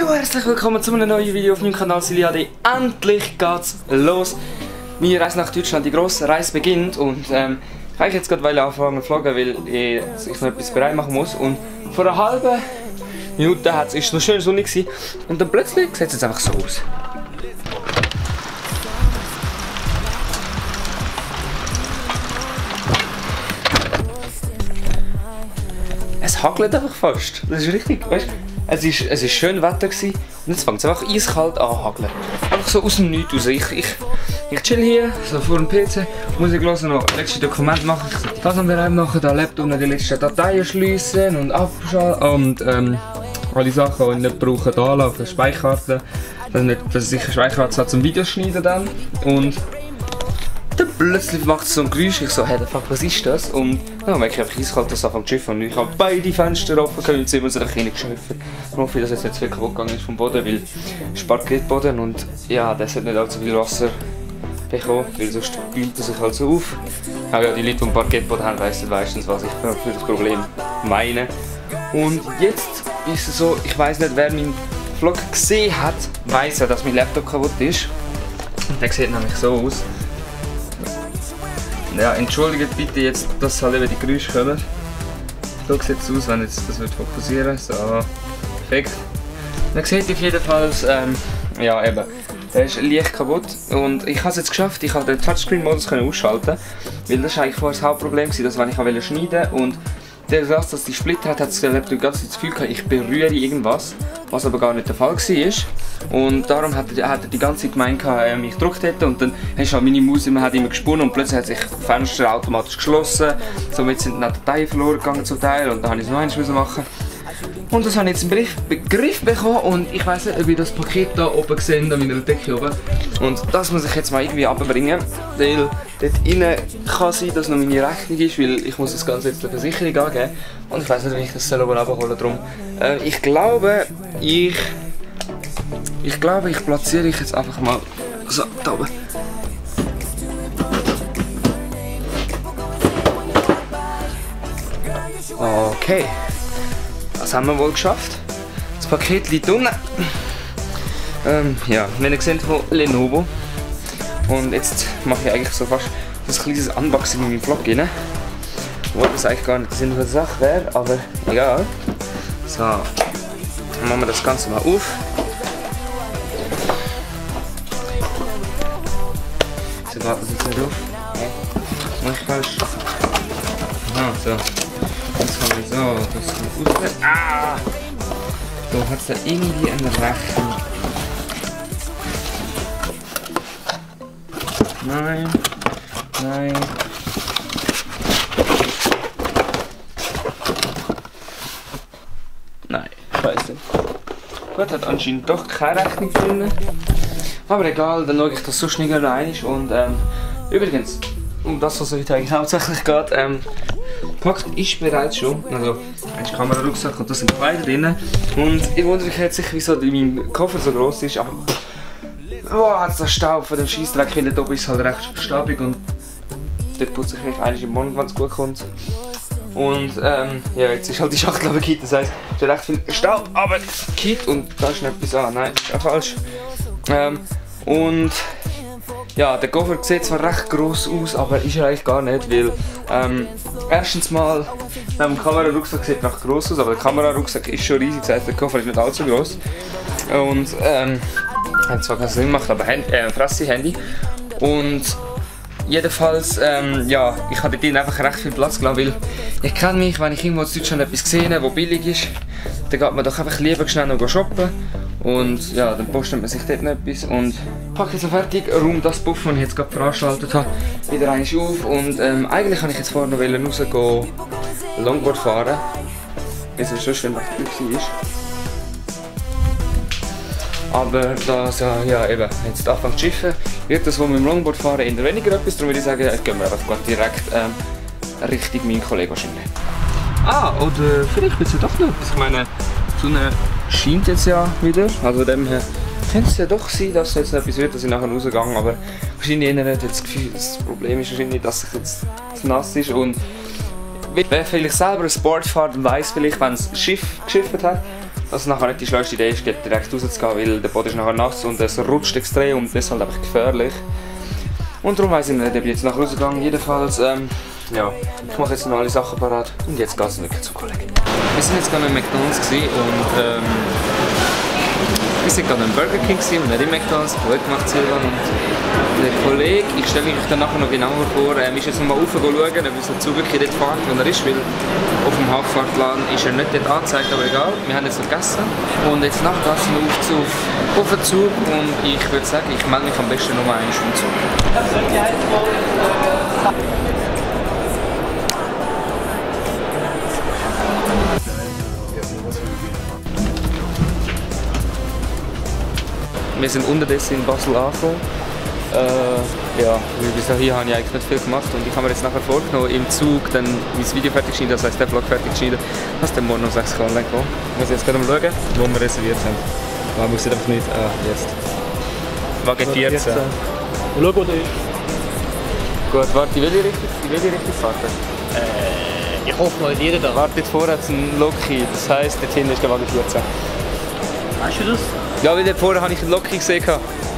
Hallo, herzlich willkommen zu einem neuen Video auf meinem Kanal Silly. Endlich geht's los. Meine Reise nach Deutschland, die grosse Reise beginnt und ich wollte jetzt gerade anfangen zu vloggen, weil ich noch etwas bereit machen muss. Und vor einer halben Minute ist es noch schön sonnig gewesen, und dann plötzlich sieht es jetzt einfach so aus. Es hagelt einfach fast. Das ist richtig, weißt du? Es ist schön Wetter gewesen, und jetzt fängt es einfach eiskalt an zu hageln. Einfach so aus dem Nichts raus. Ich chill hier, so vor dem PC, Musik hören, noch letzte Dokumente machen. Das noch bereit machen, den Laptop und die letzten Dateien schliessen und abschalten und alle Sachen, die ich nicht brauche, da lassen, Speicherkarten. Dass ich eine Speicherkarte habe zum Videoschneiden dann. Und dann plötzlich macht es so ein Geräusch, ich so, hey, fuck, was ist das? Und dann merke ich einfach eiskalt, dass es anfängt zu schiffen, und ich habe beide Fenster offen und jetzt sind wir so reingeschiffen. Ich hoffe, dass jetzt nicht zu viel kaputt gegangen ist vom Boden, weil es ist Parkettboden und ja, das hat nicht allzu viel Wasser bekommen, weil sonst bühlt er sich halt so auf. Aber ja, die Leute, die einen Parkettboden haben, wissen meistens, was ich für das Problem meine. Und jetzt ist es so, ich weiss nicht, wer meinen Vlog gesehen hat, weiss ja, dass mein Laptop kaputt ist. Und der sieht nämlich so aus. Ja, entschuldigt bitte jetzt, dass halt eben die Geräusche kommen. So sieht es aus, wenn jetzt das wird fokussieren. So, perfekt. Dann seht ihr auf jeden Fall, ja eben, der ist leicht kaputt. Und ich habe es jetzt geschafft, ich habe den Touchscreen-Modus ausschalten, weil das war eigentlich vorher das Hauptproblem, dass wenn ich schneiden und dadurch, dass die Splitter hat das Laptop die ganze Zeit das Gefühl gehabt, ich berühre irgendwas, was aber gar nicht der Fall war. Und darum hat er die ganze Zeit gemeint, ich gedrückt hätte, und dann hast du meine Maus immer gesponnen und plötzlich hat sich das Fenster automatisch geschlossen. Somit sind dann Dateien verloren gegangen zum Teil, und dann musste ich es noch einmal machen. Und das habe ich jetzt im Begriff bekommen, und ich weiss nicht, ob ihr das Paket da oben seht, an meiner Decke oben. Und das muss ich jetzt mal irgendwie abbringen, weil dort innen kann sein, dass noch meine Rechnung ist, weil ich muss das Ganze jetzt der Versicherung angeben. Und ich weiss nicht, wie ich das oben abholen soll. Ich glaube, ich platziere ich jetzt einfach mal so da oben. Okay. Das haben wir wohl geschafft. Das Paket liegt unten. Ja, wenn ihr seht, von Lenovo. Und jetzt mache ich eigentlich so fast ein kleines Unboxing in meinem Vlog rein. Obwohl das eigentlich gar nicht der Sinn der Sache wäre, aber egal. So, dann machen wir das Ganze mal auf. So, warten Sie jetzt nicht auf. Mach ich falsch. Aha, so. Das haben wir so, das kommt raus. Ah! So, hat es da irgendwie eine Rechnung? Nein. Nein. Nein, scheiße. Gut, hat anscheinend doch keine Rechnung drin. Aber egal, dann schaue ich das so schnell rein. Und übrigens, um das, was es heute eigentlich hauptsächlich geht, gepackt ist bereits schon. Also, ein Kamerarucksack und da sind beide drin. Und ich wundere mich jetzt sicher, wieso mein Koffer so groß ist. Aber boah, hat es das Staub von dem Scheissdreck, weil da oben ist halt recht staubig, und dort putze ich mich eigentlich im Morgen, wenn es gut kommt. Und ja, jetzt ist halt die Schachtel aber gekippt, das heisst, es ist recht viel Staub, aber gekippt, und da ist noch etwas an. Nein, ist auch falsch. Und ja, der Koffer sieht zwar recht gross aus, aber ist er eigentlich gar nicht, weil erstens mal, neben dem Kamerarucksack sieht er recht gross aus, aber der Kamerarucksack ist schon riesig, das heisst, der Koffer ist nicht allzu gross. Und hat zwar keinen Sinn gemacht, aber Fresse-Handy. Und jedenfalls, ja, ich habe dort einfach recht viel Platz gelassen, weil ich kenne mich, wenn ich irgendwo in Deutschland etwas sehe, was billig ist, dann geht man doch einfach lieber schnell noch shoppen. Und ja, dann postet man sich dort noch etwas, und packe jetzt so fertig, räume das Puff, das ich jetzt gerade veranstaltet habe, wieder einmal auf. Und eigentlich kann ich jetzt vorher noch rausgehen, Longboard fahren, weil es schon schön recht gut war. Aber das ja eben, jetzt anfängt zu schiffen, wird das wohl mit dem Longboard fahren eher weniger etwas, darum würde ich sagen, jetzt gehen wir einfach direkt Richtung meinen Kollegen wahrscheinlich. Ah, oder vielleicht wird es ja doch noch etwas. Ich meine, die Sonne scheint jetzt ja wieder, also dem her könnte es ja doch sein, dass es jetzt noch etwas wird, dass ich nachher rausgehe, aber wahrscheinlich eher nicht das Gefühl, das Problem ist wahrscheinlich, dass es jetzt nass ist. Und wer vielleicht selber ein Sport fährt, weiss vielleicht, wenn es Schiff geschifft hat, dass es nachher nicht die schlauste Idee ist, direkt rauszugehen, weil der Boden ist nachher nass und es rutscht extrem und das ist halt einfach gefährlich. Und darum weiss ich nicht, ob ich jetzt nachher rausgegangen. Jedenfalls, ja, ich mache jetzt noch alle Sachen parat und jetzt geht es wirklich zum Kollegen. Wir sind jetzt gerade in McDonald's und wir sind gerade im Burger King und nicht im McDonald's, gut gemacht Silvan. Und der Kollege, ich stelle mich dann nachher noch genauer vor, ist jetzt noch mal rauf schauen, ob unser Zug wirklich dort fährt, wo er ist, weil auf dem Hauptfahrtplan ist er nicht dort angezeigt, aber egal, wir haben jetzt noch gegessen. Und jetzt nachher geht es noch auf den Zug und ich würde sagen, ich melde mich am besten noch mal einmal vom Zug. Wir sind unterdessen in Basel angekommen. Ja, bis dahin habe ich eigentlich nicht viel gemacht und ich habe mir jetzt nachher vorgenommen, im Zug dann mein Video fertig schneiden, das heisst der Vlog fertig schneiden, dass dann morgen um 6 Uhr online kommt. Ich muss jetzt gerade mal schauen, wo wir reserviert sind. Man muss einfach nicht, jetzt. Wagen 14. Schau, wo der ist. Gut, warte, in welche Richtung fahrt ihr? Ich hoffe mal in jeder da. Warte, jetzt vorher hat es einen Loki, das heisst, dort hinten ist der Wagen 14. Weißt du das? Ja, weil dort vorher habe ich einen Loki gesehen.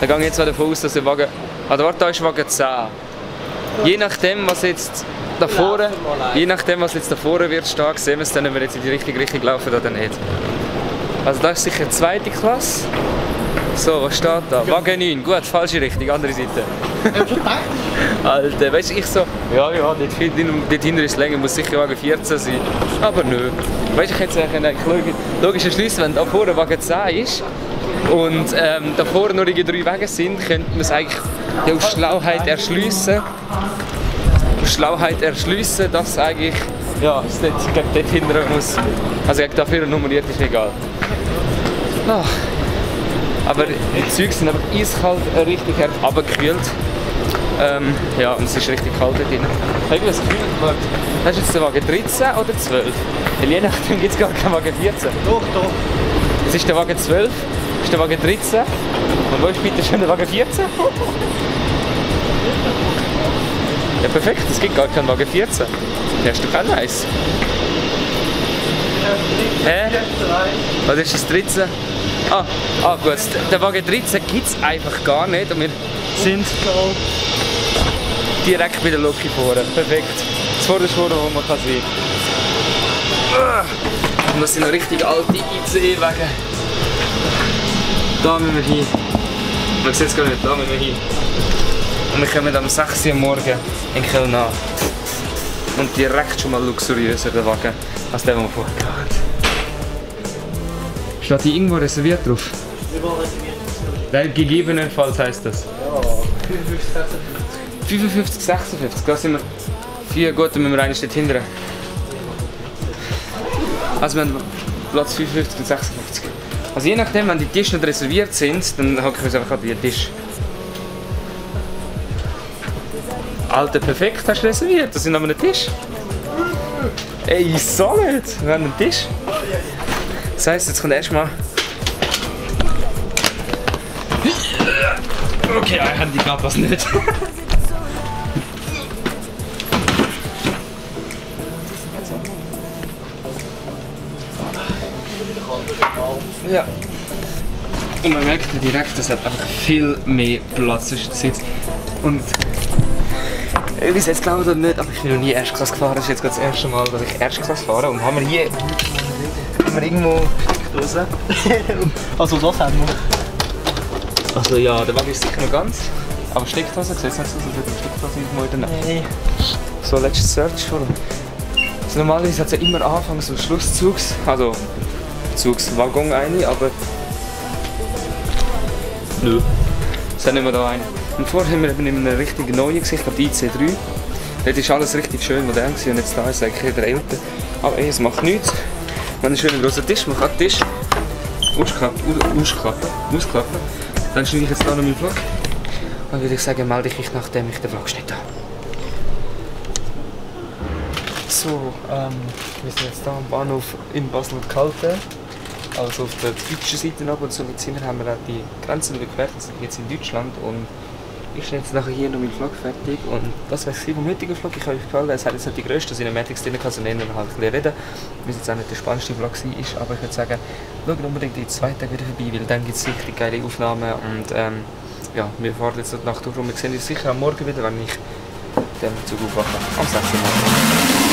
Dann gehe ich jetzt davon aus, dass der Wagen... Ah, warte, da ist Wagen 10. Je nachdem, was jetzt da vorne wird stehen, sehen wir es dann, ob wir jetzt in die richtige Richtung laufen oder nicht. Also das ist sicher zweite Klasse. So, was steht da? Wagen 9. Gut, falsche Richtung, andere Seite. Alter, weißt du, ich so... Ja, dort hinten ist länger, muss sicher Wagen 14 sein. Aber nö. Weißt du, ich hätte es eigentlich logisch erschliessen, wenn da vorne Wagen 10 ist und da vorne nur die 3 Wege sind, könnte man es eigentlich aus Schlauheit erschliessen. Dass eigentlich ja, es dort hinten muss. Also dafür nummeriert ist egal. Ah. Aber die Züge sind einfach eiskalt, richtig runtergekühlt. Ja, und es ist richtig kalt dort drin. Ich habe das Gefühl, das ist jetzt der Wagen 13 oder 12? Weil je nachdem gibt es gar keinen Wagen 14. Doch. Das ist der Wagen 12, das ist der Wagen 13. Und wo ist bitte schon der Wagen 14? Ja perfekt, es gibt gar keinen Wagen 14. Hast du keinen Eis? Hä? Was ist das 13? Ah gut, der Wagen 13 gibt es einfach gar nicht und wir sind direkt bei der Loki vorne. Perfekt. Das vorderste, wo man kann sehen. Und das sind noch richtig alte ICE-Wege. Da müssen wir hin. Man sieht es gar nicht, da müssen wir hin. Und wir kommen am 6 Uhr morgen in Köln an. Und direkt schon mal luxuriöser der Wagen als der, den wir vorher hatten. Steht hier irgendwo reserviert drauf? Überall reserviert. Nein, gegebenenfalls heisst das. Ja, 55, 56, da sind wir. 4 gut, dann müssen wir eigentlich dort hinten. Also wir haben Platz 55 und 56. Also je nachdem, wenn die Tische nicht reserviert sind, dann hocke ich uns einfach an den Tisch. Alter, perfekt, hast du reserviert, das sind aber ein Tisch. Ey, so nicht, wir haben einen Tisch. Das heisst, jetzt kommt erstmal. Okay, ein Handy gab das nicht. Ja. Und man merkt ja direkt, es hat einfach viel mehr Platz zwischen den Sitzen. Und ich weiß jetzt glaube ich nicht, aber ich bin noch nie Erstklasse gefahren. Das ist jetzt gerade das erste Mal, dass ich Erstklasse fahre. Und haben wir hier irgendwo Steckdose. Also das haben wir. Also ja, der Wagen ist sicher noch ganz. Aber Steckdose, sieht es nicht so, als würde eine Steckdose irgendwo in der Nähe. Nein. So, letztes Search vor. Also normalerweise hat es ja immer Anfangs- und Schlusszugs. Also Zugswaggon eine, aber nö. Das haben wir da einen. Und vorher haben wir eben in einem richtig neuen gesehen, die IC3. Dort war alles richtig schön modern und jetzt da ist es eigentlich der älter. Aber es macht nichts. Man hat einen schönen großen Tisch, man kann den Tisch ausklappen. Dann schneide ich jetzt da noch meinen Vlog. Dann würde ich sagen, melde ich mich, nachdem ich den Vlog geschnitten habe. So, wir sind jetzt hier am Bahnhof in Basel-Kalten. Also auf der deutschen Seite ab und somit sind haben wir auch die Grenzen überquert, wir sind jetzt in Deutschland und ich schneide jetzt nachher hier noch meinen Vlog fertig und das wäre es vom heutigen Vlog. Ich habe euch gefallen, es hat jetzt nicht die grösste Cinematics drin, also nennen wir halt ein bisschen reden, weil es jetzt auch nicht der spannendste Vlog war, aber ich würde sagen, schaut unbedingt in 2 Tagen wieder vorbei, weil dann gibt es richtig geile Aufnahmen und ja, wir fahren jetzt die Nacht durch und wir sehen uns sicher am Morgen wieder, wenn ich den Zug aufwache, am 6. Morgen.